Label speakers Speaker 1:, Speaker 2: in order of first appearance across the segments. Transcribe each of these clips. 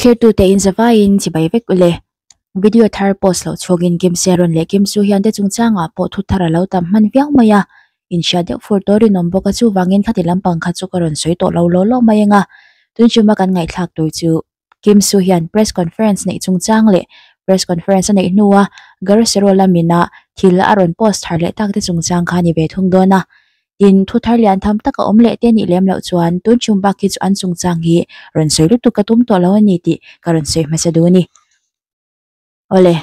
Speaker 1: Thlirtute in zavaiin chibai vek ule. Video thar post loh chhungin Kim Seron leh Kim Soo Hyun te chungchangah pawh thu thar a lo tam hman viau mai a. Inhriat deuh fur tawh rinawm bawk a chuvangin khati lampang kha chu ka rawn sawi tawh lo law law mai anga tun chuma kan ngaihthlak tur chu Kim Soo Hyun press conference neih chungchang leh press conference a neih hnua Garosero lamina thil a rawn post thar leh tak te chungchang kha a ni ve thung dawn a. Tin, thu thar lian tham taka awm leh te nih lem loh chuan tun chhung bak hi chu an chungchang hi rawn sawi lutuk ka tum tawh lo a ni tih ka rawn sawi hmasa duh a ni. Awle,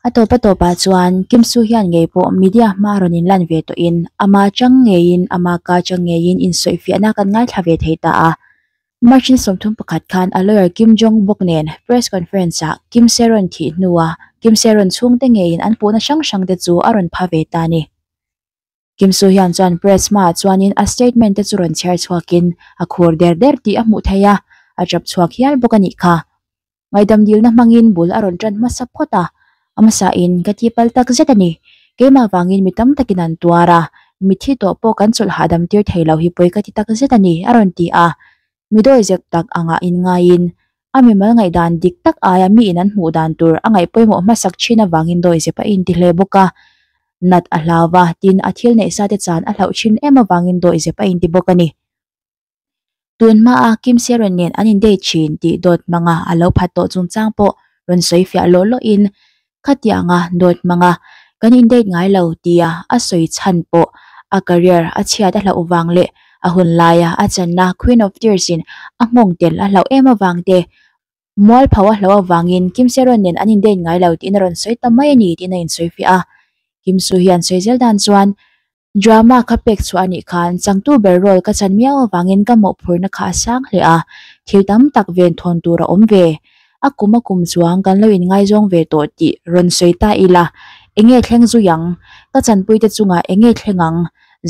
Speaker 1: a tawp a tawpah chuan Kim Soo hian ngei pawh media hma rawn inlan ve tawhin ama chang ngeiin ama ka chang ngeiin insawifiahna kan ngaithla ve thei ta a. March ni 31 khan a lawyer Kim Jong Bok nen press conference ah Kim Se-ron thih hnua Kim Se-ron chhungte ngeiin an puhna hrang hrang te chu a rawn pha ve ta a ni. Kim Soo Hyun chuan press hmaah chuanin a statement te chu rawn chhiar chhuakin a khur der der tih a hmuh theih a, a tap chhuak hial bawk a nih kha. Ngaihdam dilna hmangin bul a rawn tan hmasa phawt a, a hmasain ka ti pal tak zet a ni. Keimah vangin mi tam takin an tuar a, mitthi tawh pawh kan chawlh hahdam tir thei lo hi pawi ka ti tak zet a ni, a rawn ti a. Mi dawizep tak angah inngaiin a mimal ngaihdan dik tak aia miin an hmuh dan tur a ngaih pawimawh hmasak thin avangin dawizep a inti hle bawk a. Nat a hlau va, tin a thil neih sa te chan a hlauh thin em avangin dawizep a inti bawk a ni. Tun hmaa Kim Seron nen an in date thin tih dawt hmanga a lo phat tawh chungchang pawh rawn sawi fiah lawh lawhin khatianga dawt hmanga kan in date ngai lo tia a sawi chhan pawh a career a chhiat a hlauh vang leh a hun laia a channa Queen of Tears in a nghawng tel a hlauh em avang te mualpho a hlauh avangin Kim Seron nen an in date ngai lo tiin a rawn sawi ta mai a ni tiin a insawi fiah a. Kim Soo hian sawi zel dan chuan Drama kha pek chhuah a nih khan changtu ber role ka chan miau avangin ka mawhphurhna kha a sang hle a, thil tam tak ven thawn tur a awm ve. A kum a kum chuang kan lo inngaizawng ve tawh tih rawn sawi ta ila, enge thleng zui ang? Ka chanpuite chungah enge thleng ang?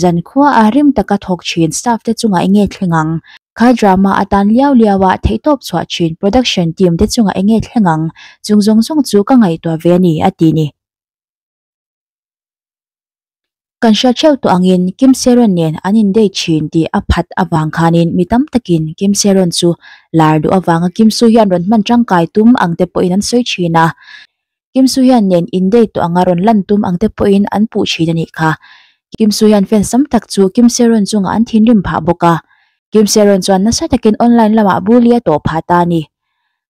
Speaker 1: Zankhua a rim taka thawk thin staff te chungah enge thleng ang? Kha drama atan liau liau a theihtawp chhuah thin production team te chungah enge thleng ang? Chung zawng zawng chu ka ngaihtuah ve a ni, a ti ni. Kan hriat theuh tawh angin Kim Seron nen an in date thin tih a phat avang khanin mi tam takin Kim Seron chu lar duh avanga Kim Soo Hyun rawn hman tangkai tum ang te pawhin an sawi thin a. Kim Soo Hyun nen in date tawh anga rawn lan tum ang te pawhin an puh thin a nih kha. Kim Soo Hyun fans tam tak chu Kim Seron chungah an thinrim phah bawk a. Kim Seron chuan nasa takin online lamah bully a tawh phah ta a ni.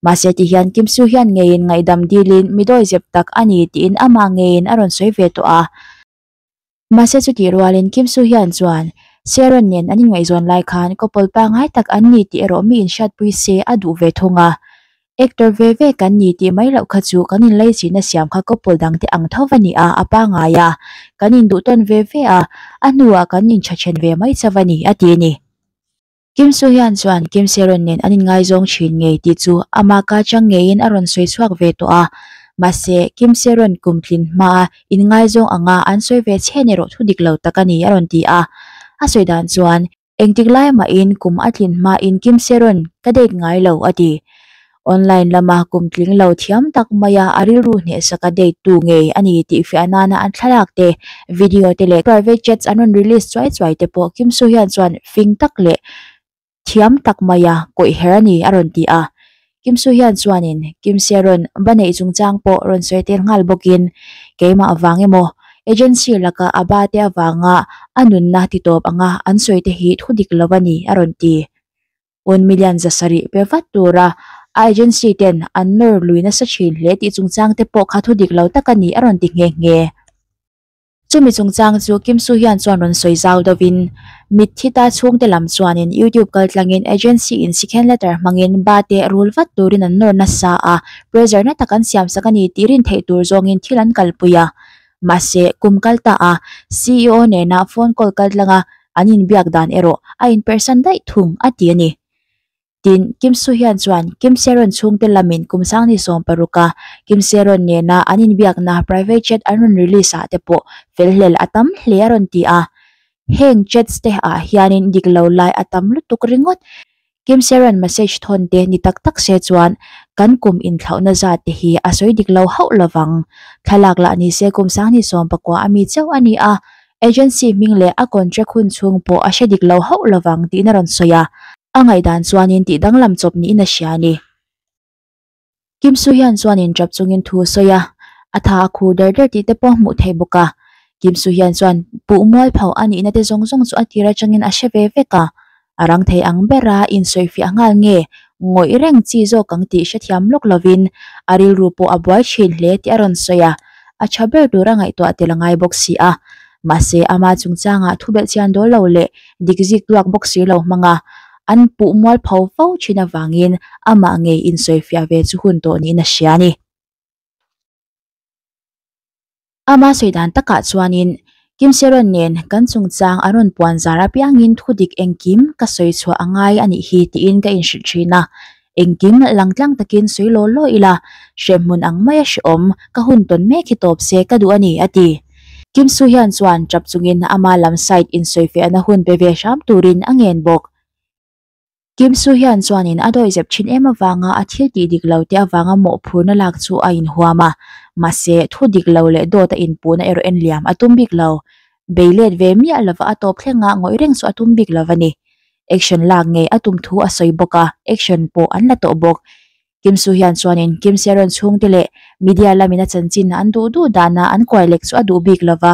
Speaker 1: Mahse ti hian Kim Soo Hyun ngeiin ngaihdam dilin mi dawizep tak a ni tiin amah ngeiin a rawn sawi ve tawh a. Mahse chutih rualin Kim Soo Hyun chuan Seron nen an inngaihzawn lai khan couple pangngai tak an ni tih erawh mi inhriatpui se a duh ve thung a. Actor ve ve kan ni tih mai loh kha chu kan inlaichinna siam kha couple dangte ang tho va ni a, a pangngai a. Kan induhtawn ve ve a, a hnuah kan inṭha ṭhen ve mai chauh a ni, a ti a ni. Kim Soo Hyun chuan Kim Seron nen an inngaizawng thin ngei tih chu ama ka chang ngeiin a rawn sawi chhuak ve tawh a. Mahse, Kim Seron kum tlin hmaa inngaizawng anga an sawi ve chhen erawh thu dik lo tak a ni a rawn ti a. A sawi dan chuan, Engtik lai mahin kum a tlin hmain Kim Seron ka date ngai lo a ti. Online lama kum tling lo thiam tak maia a rilru hnehsaka date tu ngei a ni tih fiah nana an thlalak te, video te leh private chats an rawn release chuai chuai te pawh Kim Soo Hyun chuan fing tak leh thiam tak maia kawih her a ni a rawn ti a. Kim Soo Hyun chuanin Kim Se rawn va neih chungchang pawh rawn sawi tel nghal bawkin keimah avang emaw agency laka a ba te avanga a nunna titawp anga an sawi te hi thu dik lo a ni a rawn ti. 1 million 700 pe vat tura a agency ten an nawr lui nasa thin hle tih chungchang te pawh kha thu dik lo tak a ni a rawn ti nghe nghe. Chumi chungchang chu Kim Soo Hyun chuan rawn sawi zau deuhin mitthi ta chhungte lam chuanin YouTube kaltlangin agency in sikhen letter hmangin ba te rul vat turin an nawr nasa a, pressure na tak an siamsak a ni tih rin theih tur zawngin thil an kalpui a. Mahse, kum kal ta a CEO nena phone call kaltlanga an inbiak dan erawh a inpersan daih thung a ti a ni. Tin, Kim Soo Hyun chuan Kim Seron chhungte lamin kum sangni 16 a Kim Seron nena an inbiakna private chat an rawn release ah te pawh felhlel a tam hle a rawn ti a. Heng chats te ah hianin dik lo lai a tam lutuk ringawt. Kim Seron message thawn te ni tak tak se chuan kan kum inthlauhna zat te hi a sawi dik lo hauh lovang. Thlalak lah ni se kum sangni 19 a mi chauh a ni a, agency hming leh a contract hun chhung pawh a hre dik lo hauh lovang tiin a rawn sawi a. A ngaihdan chuanin tih danglam chawp niin a hria a ni. Kim Soo Hyun chuan in tap chungin thu a sawi a, a tha a khur der der tih te pawh a hmuh theih bawk a. Kim Soo Hyun chuan puh mualpho a nihna te zawng zawng chu a tir atangin a hre ve vek a, a rang thei ang bera insawifiah nghal nge ngawih reng chi zawk ang tih hrethiam lawk lovin a rilru pawh a buai thin hle tih a rawn sawi a, a tha ber tur a ngaihtuah tel a ngai bawk si a. Mahse ama chungchangah thu belhchian dawl lo leh dik zik tluak bawk si lo hmanga an puh mualpho fo thin avangin amah ngei insawifiah ve chu hun tawh niin a hria a ni. Ama sawi dan takah chuanin Kim Seron nen kan chungchang a rawn puan zar apiangin thu dik engkim ka sawi chhuah a ngai a nih hi tiin ka inhrilh thin a. Engkim langtlang takin sawi law law ila, hrehmun ang maia hrehawm ka hun tawn mek hi tawp se ka duh a ni, a ti. Kim Soo Hyun chuan tap chungin ama lam side insawifiahna hun pe ve hram turin a ngen bawk. Kim Soo Hyun chuanin a dawihzep thin em avanga a thil tih dik lo te avanga mawhphurna lak chu a inhuam a, mahse thu dik lo leh dawt a inpuhna erawh en liam a tum bik lo. Bei let ve miah lova a tawp thlenga ngawih reng chu a tum bik lo a ni. Action lak ngei a tum thu a sawi bawk a, action pawh an la tawh bawk. Kim Soo Hyun chuanin Kim Sae-ron chhungte leh media lamin a chanchin an duh duh dana an kuai lek chu a duh bik lova,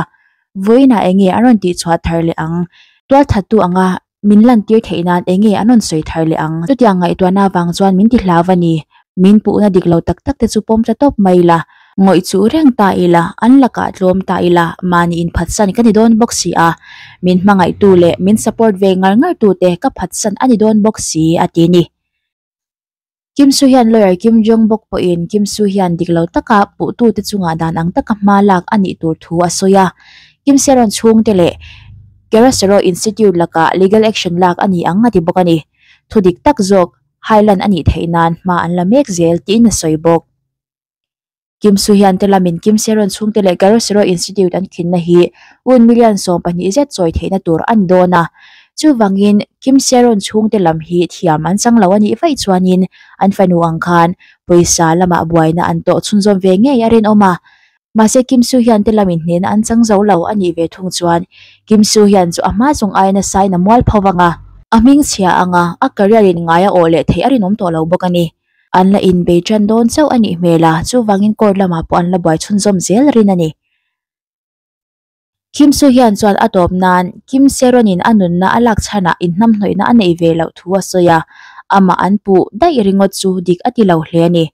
Speaker 1: vawiinah enge an rawn tihchhuah thar leh ang? Tualthattu anga min lantir theih nan enge an rawn sawi thar leh ang? Chutiang ngaihtuahna avang chuan min ti hlau a ni. Min puhna dik lo tak tak te chu pawm ta tawp mai ila, ngawih chuh reng ta ila, an lakah tlawm ta ila, mahni inphatsan ka ni dawn bawk si a, min hmangaihtu leh min support ve ngar ngar tute ka phatsan a ni dawn bawk si, a ti ni. Kim Soo Hyun lawyer Kim Jong Bok pawhin Kim Soo Hyun dik lo taka puhtute chungah dan ang taka hma lak a nih tur thu a sawi a. Kim Sae-ron chhungte leh Kerasero Institute lakah legal action lak a ni ang a ti bawk a ni. Thu dik tak zawk hailan a nih theih nan hma an la mek zel tiin a sawi bawk. Kim Soo Hyun te lamin Kim Sae-ron chhungte leh Garosero Institute an khinna hi un million 12 zet chawi theihna tur a ni dawn a. Chuvangin Kim Sae-ron chhungte lam hi thiam an chang lo a nih vaih chuanin an fanu ang khan pawisa lamah buaina an tawh chhunzawm ve ngei a rinawm a. Mahse Kim Soo Hyun te lamin hnehna an chang zo lo a nih ve thung chuan Kim Soo Hyun chu a hma zawng aia nasa in a mual pho vang a, a hmingchhia ang a, a career in ngai a awh leh theih a rinawm tawh lo bawk a ni. An la inbei tan dawn chauh a nih hmel a, chuvangin court lamah pawh an la buai chhunzawm zel rin a ni. Kim Soo Hyun chuan a tawp nan Kim Sae-ron in a nunna a lak chhanah inhnamhnawihna a neih ve loh thu a sawi a, amah an puh daih ringawt chu dik a ti lo hle a ni.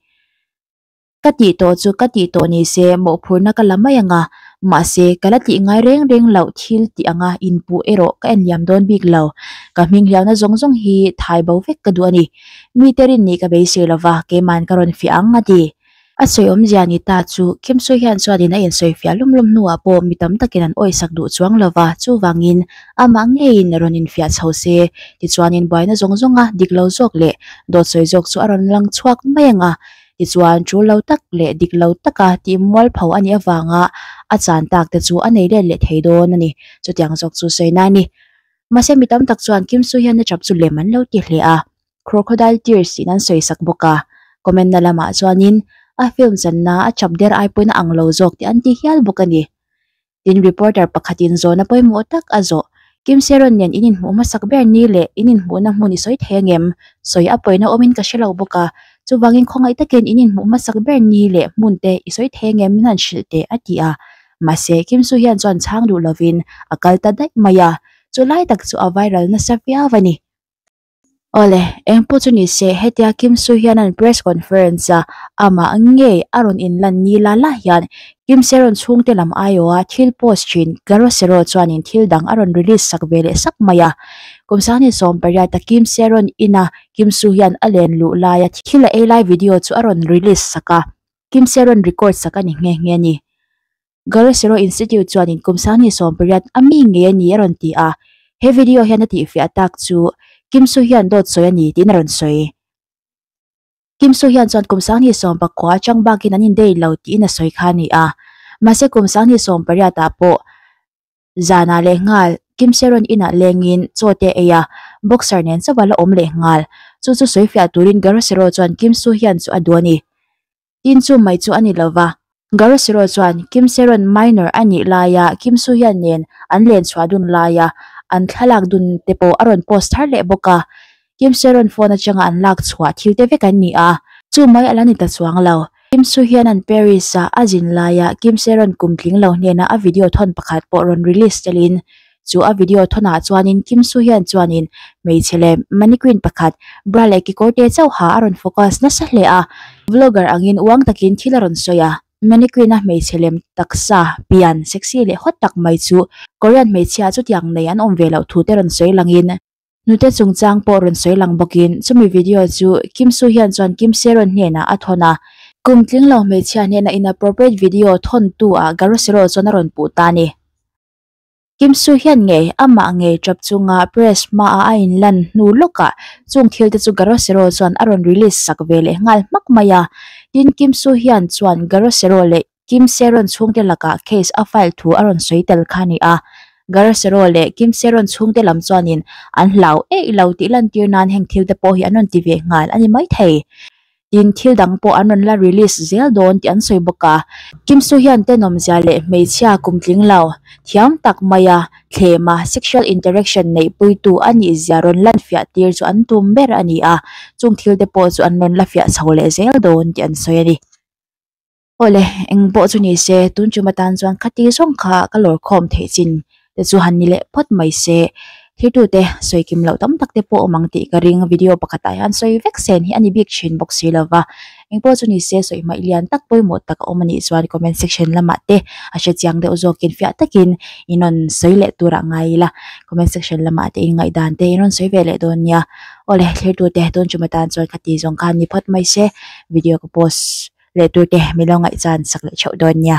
Speaker 1: Ka tih tawh chu ka tih tawh ni se mawhphurhna ka la mai ang a, mahse ka la tih ngai reng reng loh thil tih anga inpuh erawh ka enliam dawn bik lo. Ka hminghliauna zawng zawng hi thai bo vek ka duh a ni. Mite rin nih ka beisei lova keiman ka rawn fiah ang a ti. A sawi awmzia ni ta chu Kim Soo Hyun chuanin a insawifiah lum lum hnuah pawh mi tam takin an awisak duh chuang lova, chuvangin amah ngeiin rawn infiah chho se, tichuanin buaina zawng zawnga dik lo zawk leh dawt sawi zawk chu a rawn lang chhuak mai ang a, tichuan tul lo tak leh dik lo taka tih mualpho a nih avanga a chan tak te chu a nei let leh thei dawn a ni, chutiang zawk chu sawi na a ni. Mahse mi tam tak chuan Kim Soo Hyun a chap chu lem an lo ti hle a. Crocodile Tears tiin an sawi sak bawk a, comment na lamah chuanin a film channa a chap der ai pawhin a ang lo zawk tih an ti hial bawk a ni. Tin reporter pakhatin zawhna pawimawh tak a zawh, Kim Sae-ron nen in inhmuh hmasak ber ni leh in inhmuhna hmun i sawi thei angem? Sawi a pawina awmin ka hre lo bawk a, chuvangin khawngaih takin in inhmuh hmasak ber ni leh hmun te i sawi thei angem min han hrilh teh a ti a. Mahse Kim Soo Hyun chuan chhang duh lovin a kal ta daih mai a, chu lai tak chu a viral nasa viau a ni. Awle, eng pawh chu ni se, hetia Kim Soo Hyun an press conference a amah ngei a rawn inlan ni la la hian Kim Sae-ron chhungte lam aiawha thil post thin Garosero chuanin thil dang a rawn release sak ve leh sak mai a. Kum 28 a Kim Sae-ron ina Kim Soo Hyun a len luh laia thil a ei lai video chu a rawn release sak a, Kim Sae-ron record sak a ni nghe nghe a ni. Garosero Institute chuanin kum 28 a mi ngei a ni a rawn ti a, he video hian a tihfiah tak chu Kim Soo Hyun dawt sawi a ni tiin a rawn sawi. Kim Soo Hyun chuan kum 19 atang bakin an indei lo tiin a sawi kha a ni a, mahse kum 19 ah pawh zanah leh nghal Kim Sae-ron inah lengin chaw te a ei a, boxer nen chauh a la awm leh nghal. Chu chu sawifiah turin Garosero chuan Kim Soo Hyun chu a duh a ni. Tin chu mai chu a ni lo va. Garosero chuan Kim Sae-ron minor a nih laia Kim Soo Hyun nen an len chhuah dun laia an thlalak dun te pawh a rawn post thar leh bawk a. Kim Sae-ron phone atanga an lak chhuah thil te vek an ni a. Chu mai a la ni ta chuang lo. Kim Soo Hyun an Paris a a zin laia Kim Sae-ron kum tling lo hnena a video thawn pakhat pawh rawn release telin chu a video thawnah chuanin Kim Soo Hyun chuanin hmeichhe leh mannequin pakhat bra leh kekawrte chauha a rawn focus nasa hle a. Vlogger angin uang takin thil a rawn sawi a. Mannequin a hmeichhe lem taksa, pian, sexy leh hot tak mai chu Korean hmeichhia chutiang nei an awm ve loh thu te rawn sawi langin Hnute chungchang pawh rawn sawi lang bawkin chumi video chu Kim Soo Hyun chuan Kim Sae Ron hnenah a thawn a. Kum tling lo hmeichhia hnena inappropriate video thawn tu ah Garosero chuan a rawn puh ta a ni. Kim Soo Hyun ngei amah ngei tap chunga press hmaah a inlan hnu lawkah chung thil te chu Garosero chuan a rawn release sak ve leh nghal hmak mai a. Tin Kim Soo Hyun chuan Garosero leh Kim Sae-ron chhungte lakah case a file thu a rawn sawi tel kha a ni a. Garasero leh Kim Sae-ron chhungte lam chuanin an hlau eih lo tih lantir nan heng thil te pawh hi an rawn ti ve nghal a ni maithei. Tin, thil dang pawh an rawn la release zel dawn tih an sawi bawk a. Kim Soo hian tenawmzia leh hmeichhia kumtling lo thiam tak maia thlema sexual interaction neihpuitu a nihzia rawn lan fiah tir chu an tum ber a ni a. Chung thil te pawh chu an rawn la fiah chho leh zel dawn tih an sawi a ni. Awle, eng pawh chu ni se, tun tum atan chuan khati zawng kha ka lawr khawm theih chin te chu han ni leh phawt mai se. Thirtute sawi kim loh tam tak te pawh awm ang tih ka ring, video pakhatah hian sawi vek sen hi a ni bik thin bawk si lova. Eng pawh chu ni se, sawi hmaih lian tak pawimawh tak a awm a nih chuan comment section lamah te a hre chiang deuh zawkin fiah takin in rawn sawi leh turah ngai ila, comment section lamah te inngaihdan te in rawn sawi ve leh dawn nia. Awle, thirtute tun tum atan chuan khati zawng kha ni phawt mai se, video ka post. Leh tur te min lo ngaihchan sak leh theuh dawn nia.